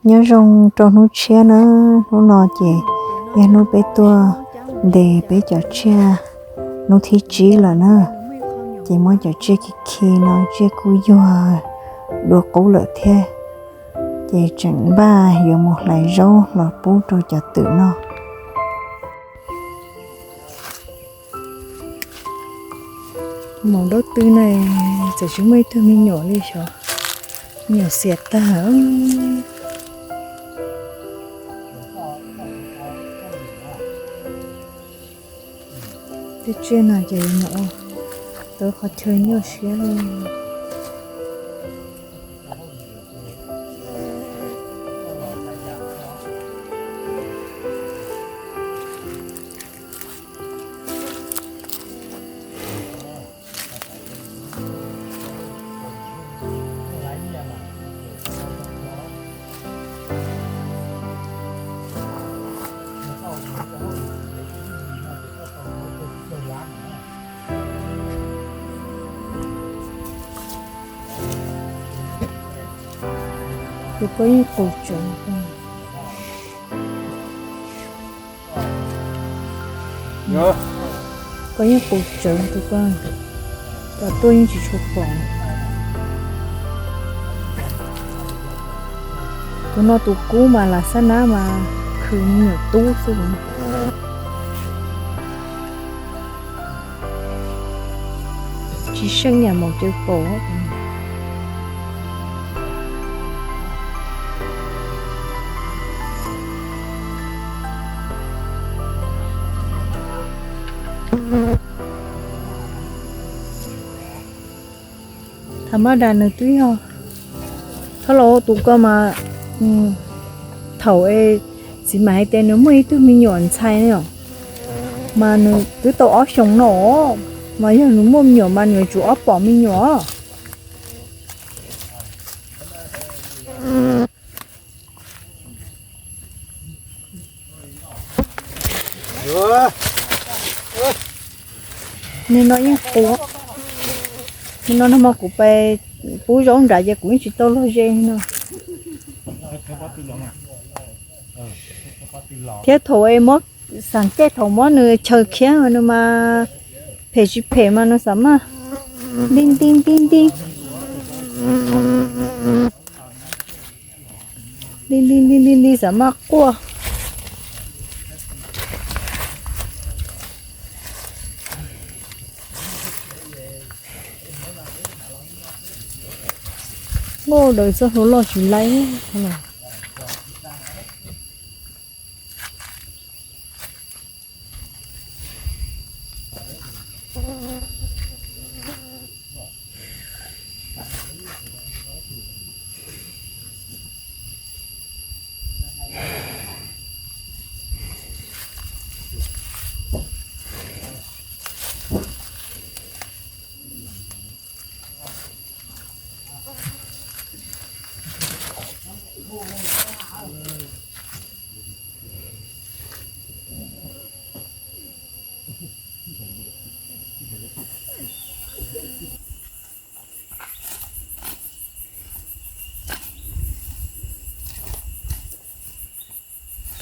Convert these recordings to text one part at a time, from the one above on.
Nyob zoo rau hnub tshiab na, hnub no ces yog hnub peb tuaj ntes peb cov tsiaj hnub thib tsib lawm na. Ces muab cov tsiaj khi khi no tsiaj kuj yuag dua qub lawm thiab. Ces tseem npaj yuav mus hlais zaub los pub rau cov twm noj. Maum dab tw na, txawm tsis muaj ib tug me nyuam li xyov, me nyuam xiam tag. Tej tsiaj no ces yuav mus ua tau qhov chaw nyuaj siab li. Tus koj yeej qus tsawv. Koj yeej qus tsawv tus koj, kom tuaj yeej tsis tshua pom. Tus no tus kub mas lam xab nab mas khwv me nyuam tub xwb. Tsis seej yam maum cawv paum. Tha mab das nws twb yog thaum los ua tus ko mas, thaum es txiv mam hais tias nws muaj ib tug me nyuam ntxhais ne, mas nws twb tau ob xyoos no, mas yog nws muaj me nyuam mas nws yuav tsum ob pom me nyuam. Nim no yeej qus, nim no nag hmo kuv pais pub zaub nrad ces kuv yeej tsis tau luag ze no. Thiab thaum es muab, xam kej thaum muab nws chaw khiav nws mas phem tsis phem mas nws xam maj ntij ntij ntij ntij, ntij ntij ntij ntij ntij xam maj quaj. Nkauj daws txoj hlua loj tsis laib.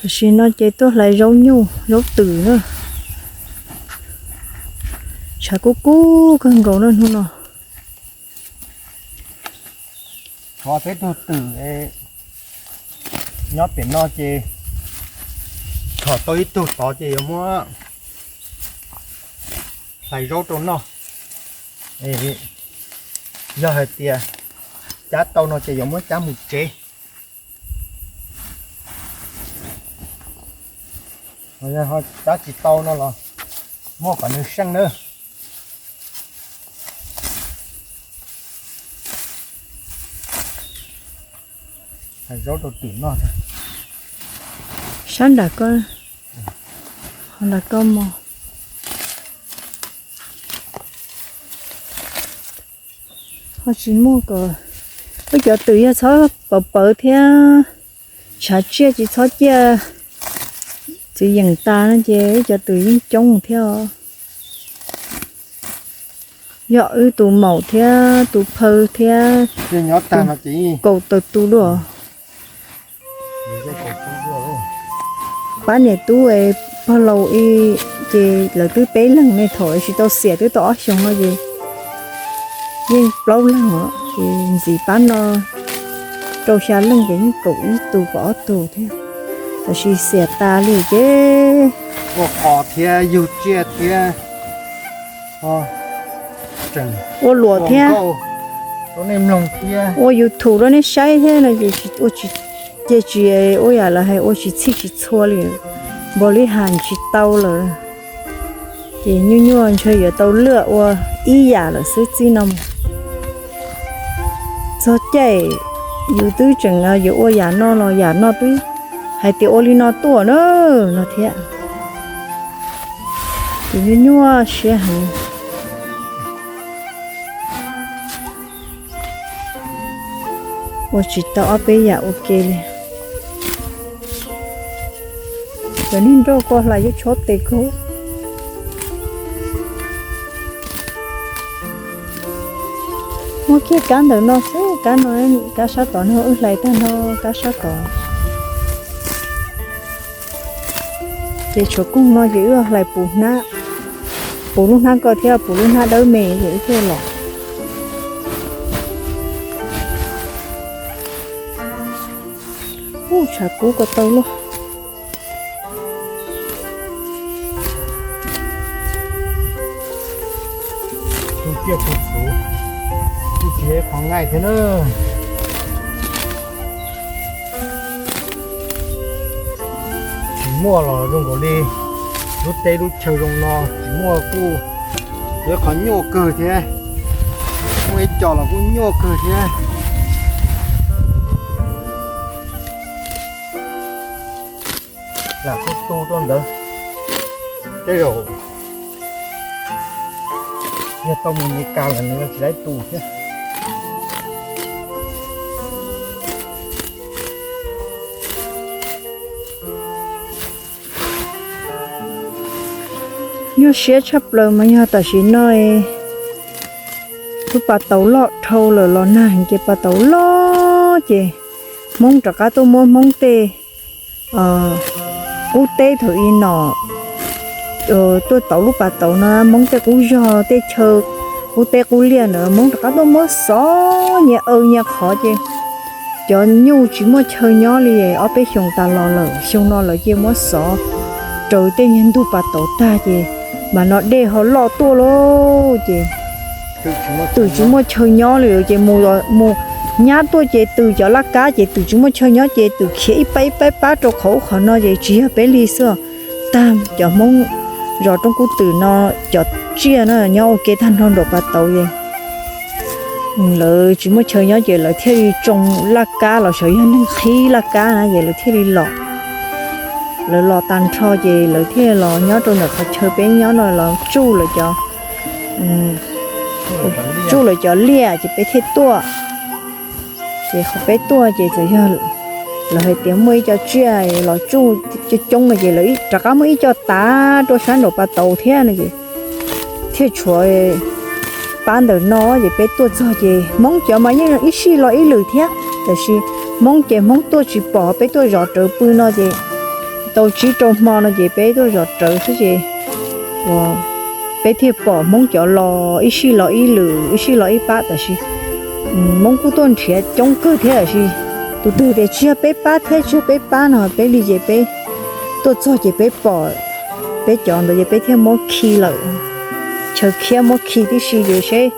Tam sim no ces tuaj hlais zaub nyuj zaub twm na. Tshav kub kub kawg nkaus na hnub no. Tshuav peb tug twm nyob pem no ces tshom tau ib tug tod ces yuav muab hlais zaub rau noj. Yog hais tias cab tau no ces yuav muab cab mus tsev. Cab tsis tau no los muab kom nws seej nawb. Hais zaub rau twm noj. Sab nram ko, nram ko mos. Ho tsis muaj kom, wb cov twm yog txhob pawv pawv thiab, tshav tsiaj tsis txhob ciaj txiv yeem tas no ces wb cov twm yeej coob thiab os. Yog wb tus maum thiab tus phaw thiab tus kaum tawm tus dua. Pab niam tub pog laus i, ces lawv twb peb leeg ne, thaum tsis tau xiam twb tau ob xyoos no ces yeej plaub leeg os, ces ntxiv pab no rau xya leej ces yeej kaum ib tug kaum ob tug thiab. Tab sis xiam tas li ces ua qos thiab yug tsiaj thiab ua luam thiab ua YouTube rau nej saib thiab no ces ua tsis, ces tsis ua yam lawv hais ua tsis txhij tsis txhua li, npaum li has tsis tau lawm. Ces nyuaj nyuaj ntshe yuav tau luaj ua ib yam lawm xwb txij no mus. Txog caij yus twb tseem yuav ua yam no los yam no twb hais tias ua li no tuaj na no thiab. Ces nyuaj nyuaj siab heev. Ua tsis tau ob peb yam ua ke li. Cov niag nroj ko hlais yuav tshob tes kawg. Muab kiag kab ntawm no xwb, kab no, kab sab tod no wb hlais tag nrho kab sab tod. Ces tshuav koog no ces wb hlais puv hnab, puv lub hnab ko thiab puv lub hnab dawb me ces wb thiaj los. Ub, tshav kub ko tau luaj. Tu tiaj tu txhuv, kuj tsis yog qhov nqaij thiab na. Tsis muaj los zoo nkaus li lub teb lub chaw zoo no tsis muaj kuj yog qhov nyuaj kawg thiab. Muaj ib co los kuj nyuaj kawg thiab. Lam kuj tu rau ntawd, tej zaum yog tau mus Meskas lawm nws tsis laib tu thiab. Nyuaj siab tshaj plaws mas yog tam sim no lub pas tauv loj dhau lawm los nag ces pas tauv loj ces Hmoob rov qab tuaj muab Hmoob tej qub teb thaum i no tuaj tauv lub pas tauv no, Hmoob tej qub zog tej chaw qub teb qub liaj na Hmoob rov qab tuaj muab xov nyias aw nyias qhov ces cov nyuj tsis muaj chaw nyob li. Ob peb xyoos tas los lawm, xyoo no lawv cia muab xov raws tej niag ntug pas tauv tag ces mas no dej ho loj tuaj lauj ces twm tsis muaj chaw nyob li ces mus nyab tuaj ces twm cov laj kab ces twm tsis muaj chaw nyob ces twm khiav ib pab ib pab pab rau qhov ub qhov no ces tsis yog peb li xwb. Tag cov Hmoob zos Roob Kub Twm no cov tsiaj na nyob ua ke tag nrho nraum pas tauv ces lawv tsis muaj chaw nyob ces lawv thiaj li tsoo laj kab los xyov yog neeg qhib laj kab na ces lawv thiaj li los. Lawv los tag nrho ces lawv thiaj los nyob rau ntawm qhov chaw peb nyob no los tsuj lawv cov, tsuj lawv cov liaj ces peb thiaj tuaj. Ces qhov peb tuaj ces txawm yog lawv hais tias muaj ib co tsiaj los tsuj coob coob no ces lawv rov qab muaj ib co tav rau sab nraum pas tauv thiab no ces thiaj tshuav pab ntawm no ces peb tuaj txog ces Hmoob cov mas yeej ib sij los ib lwm thiab, tiam sis Hmoob ces Hmoob tuaj tsis pom, peb tuaj zov rawv pw no ces tau tsib rau hmo no ces peb tuaj zov rawv xwb ces peb thiaj pom Hmoob cov los ib sij los ib lwm ib sij los ib pab, tiam sis Hmoob kuj tuaj nrhiav coob kawg thiab tiam sis tus twg tias tsis yog peb pab thiab tsis yog peb pab no peb li ces peb tuaj txog ces peb pom peb cov ntawd ces peb thiaj muab khi lawm. Chaw khiab muab khi tib si ces seb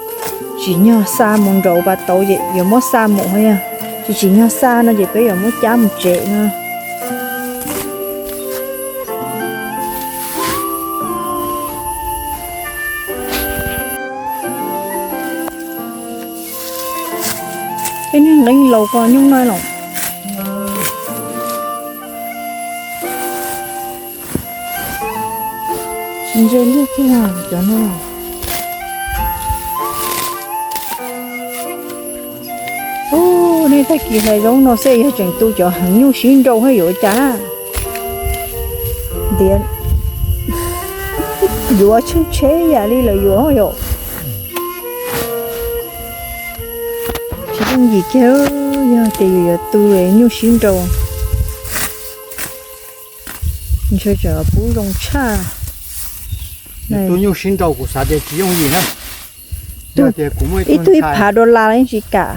tsim nyog xa mus nraum pas tauv ces yuav muab xa mus yog tsis tsim nyog xa no ces peb yuav muab cab mus tsev no. Peb niag nqeeb laus ko nyuj no los ntse liaj tiag cov no. Ub, nej tag kis hlais zoo no xwb yog tseem tu cov heev nyuj sib nrau haj yuav ua cas na. Ntiav yuav tsheej tsheb yam li lawv yuav yom. Tsis yooj yim kiag yog tias yus yuav tu nyuj sib nrau. Ntshe tseem pub zoo tshaj. Tus nyuj sib nraus kuv xav tias tsis yooj yim na. Yog tias kuv muaj ib tug ib phav dollar yeej tsis kam.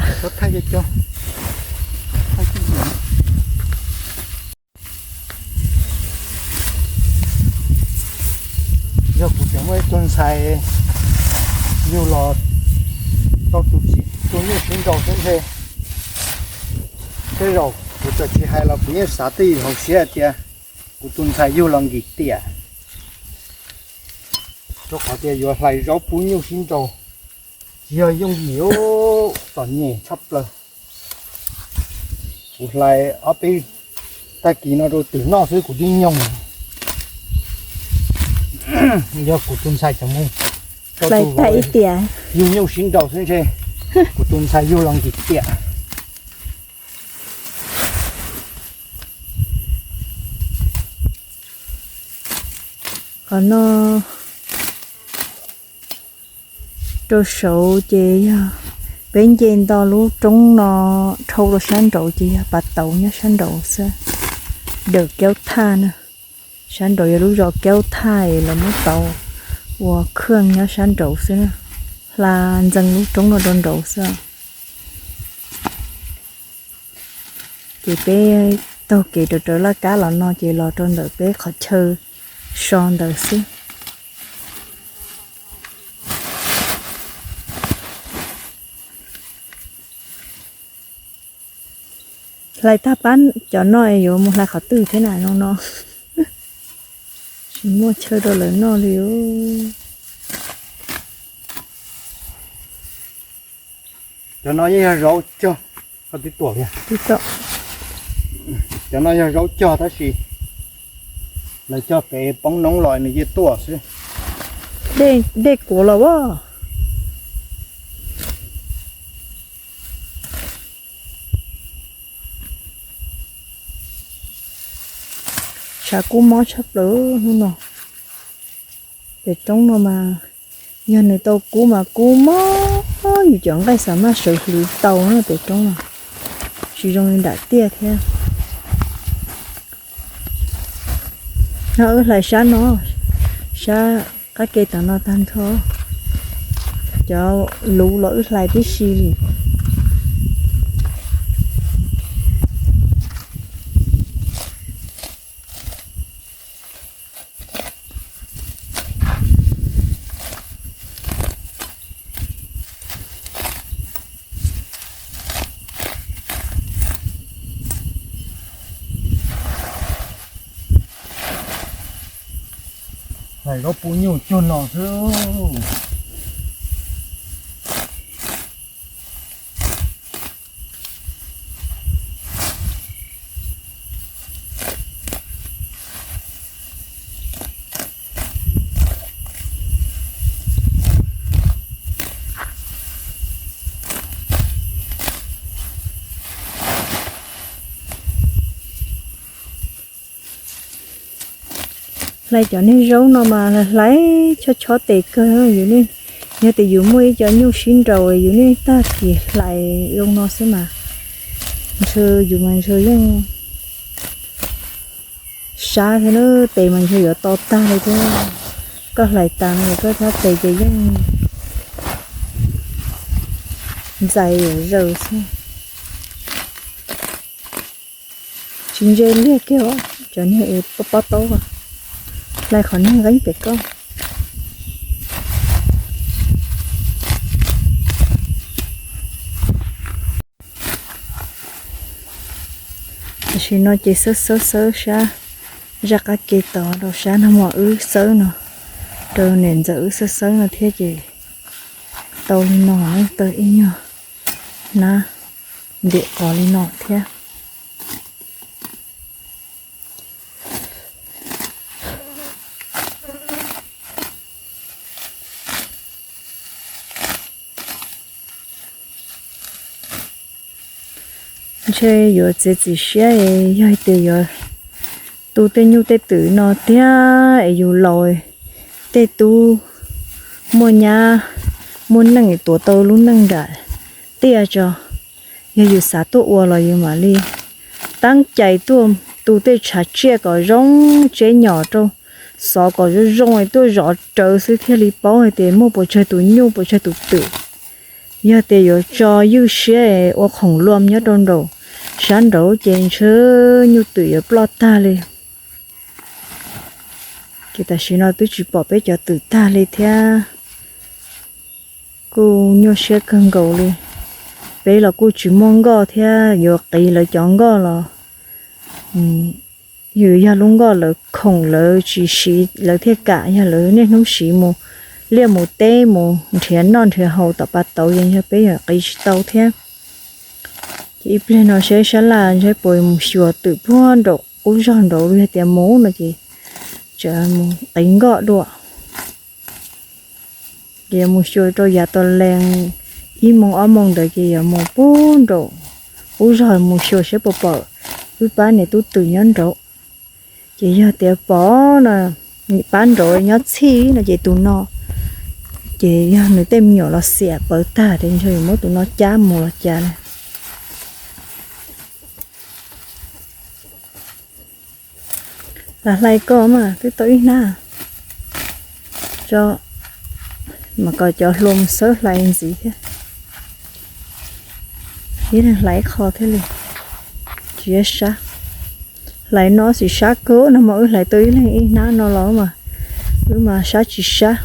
Yog kuv tseem muaj ib tug ntxhais yug los rau tus txiv tus nyuj sib nraus xwb ntshe. Tej zaum kuv txawm tsis hais los kuv yeej xav twj ywm hauv siab hais tias kuv tus ntxhais yug los nkim tiam. Rau qhov tias yuav hlais zaub pub nyuj sib nraus tsis yog yooj yim, txom nyem tshaj plaws. Kuv hlais ob peb tag kis no rau twm noj xwb kuv twb nyoog. Yog kuv tus ntxhais tseem mus rau tus vauv yug nyuj sib nraus xwb ntshe kuv tus ntxhais yug los nkim tiam. Qhov no rau saud ces yog peb nce nto lub roob no dhau rau sab nraud ces yog pas tauv nyob sab nraud xwb. Dawm Kaub Thaj na, sab nraud yog lub zos Kaub Thaj es lawv muab tau ua khaj nyob sab nraud xwb na. Hla ntxeev lub roob no rau nraud xwb. Ces peb taug kev rawv rawv laj kab los no ces los rau ntawm peb qhov chaw so ntawd xwb. Hlais tag pab cov no es yuav mus hlais qhov twg thiab na no no. Tsis muaj chaw rau lawv noj li. Cov no yeej yog zaub cog, koj twb tuam li. Cov no yog zaub cog tab sis lawv cog pem poob noob los nws yeej tuaj xwb. Dej kuav los as. Tshav kub mob tshaj plaws hnub no. Pem roob no mas yog nws tau kub mas kub mob, yus cov nqaij xav maj sawv hlwv tau na pem roob no. Tsis zoo li nram tiaj thiab. No wb hlais sab no, sab qab ke tom no tag nrho. Cov luv los wb hlais tib si li. Hlais zaub pub nyuj cuag no xwb. Hlais cov niag zaub no mas hlais chob chob tes kawg. Yus, yog tias yus muaj ib co nyuj sib nraus yus niaj tag kis hlais zoo no xwb mas ntshe yus mas ntshe yeej sab thiab na, tes mas ntshe yuav to tag li thiab. Koj hlais tas no koj sab tes ces yeej ntxais zaws xwb. Tsis ntse liag kiag cov niag es pob pob taub, hlais qhov niag nqeeb pem koj. Tam sim no ces xawb xawb xawb sab zaj qab ke tod rau sab no mog, wb xawb no rau niam ntxawm wb xawb xawb no thiab ces tau li no, tau ib nyuag hnab ntim qos li no thiab. Ntshe yuav txiav txim siab es yog tias yuav tu tej nyuj tej twm no tiag es yus laus, tej tub muaj nyab muaj neej es tuav tau lub neej nram tiaj tso. Yog yus xav tuaj ua los yus mam li teeb cai tuaj, tu tej tshav tsiaj kom zoo tseb nyom rau, xov kom zoo zoo tuaj zov rawv xwb thiaj li paub hais tias muaj puas tsawg tus nyuj puas tsawg tus twm. Yog tias yuav tso ywj siab ua khoom luam nyob rau nraum sab nraud ces ntshe nyuj twm yuav ploj tag li. Ces tam sim no twb tsis pom peb cov twm tag li thiab, kuj nyuaj siab kawg nkaus li. Peb los kuj tsis muaj nkoj thiab, yuav qiv lawv cov nkoj los yog lub nkoj lawv khoom lawv tsis siv lawv thiaj kam, yog lawv niaj hnub siv mus liaj mus teb mus nrhiav noj nrhiav haus tom pas tauv ces yog peb yuav qiv tsis tau thiab. Ces ib pliag no saib sab laj saib puas mus xyuas twm puag nraum qub zog nraud, yog tias mus no ces tseem mus qiv nkoj dua. Ces yuav mus xyuas rau yav tas lees ib moos ob moos ntawd ces yuav mus puag nraum qub zog mus xyuas saib puas pom wb pab niam tub twm nyob nraud. Ces yog tias pom no, pab nraud nyob txhij no ces tus no, ces yog nws tej me nyuam los xiam pawv tag ces ntshe yuav muab tus no cab mus los cas na. Lam hlais koj mas twb tau ib hnab, tso, mas kom cov hlua mus xawb hlais ntxiv thiab. Ib leeg hlais ib qho thiab li, tsis sab. Hlais no xim sab kawg no mas wb hlais tau ib leeg ib hnab no los mas wb mas sab tsis sab.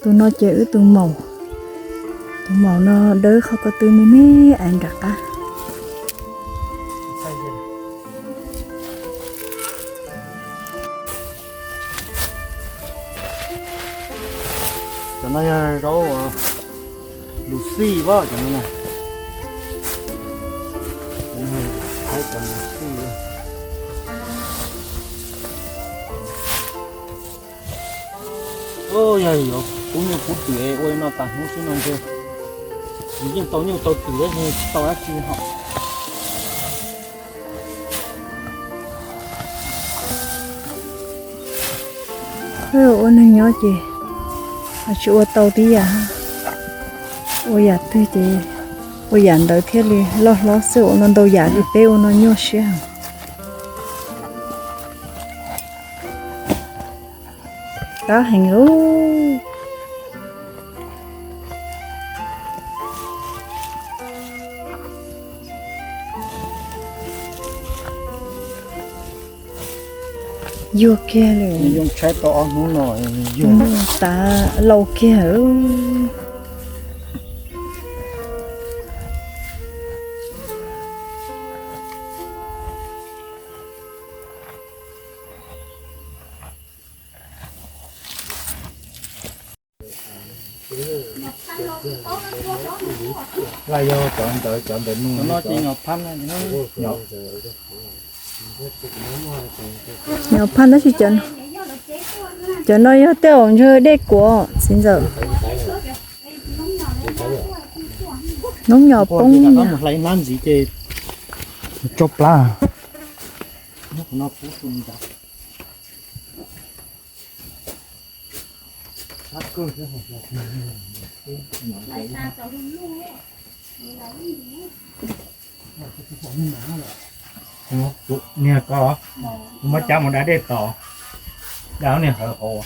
Tus no ces wb tus maum, tus maum no dawb qhov ko tw me me aiv nram qab. Cov no yog zaub lus xij pab cov no na. Cov no yog lus xij. Yog yuav pub nyuj pub twm ua li no tas hnub xwb no ntshe yeej tau nyuj tau twm tsis tau dab tsi hos. Ua neeg nyob ces tsis ua tau tib yam, ua yam twg ces ua yam ntawd thiaj li loj hlob xwb, ua no ntau yam li peb ua no nyuaj siab. Qab heev lauj. Yuag kiag li. Yoo tshaib tau ob hnub no, yuag tas lauj kiag. Laj yog cov ntawd, cov ntawd nug no. Nyom phaj tab sis cov no yog tej zaum ntshe dej kuav txiv ntxawm. Noob nyom poob mus hlais hnab ntxiv ces tso plab. Niag ko, kuv muab cab mus da dej tos, da niag hawv hauv,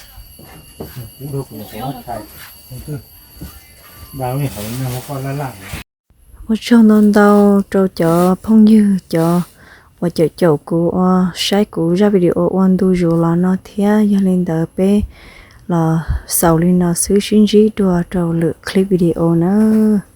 da niag hawv no koj laj laj. Ua tsaug ntau ntau rau cov phooj ywg, cov uas caum caum kuv, uas saib kuv zaj video ua ntu zus los no thiab. Yog li ntawd peb los xaus li no xwb, sib ntsib dua rau lwm clip video nawb.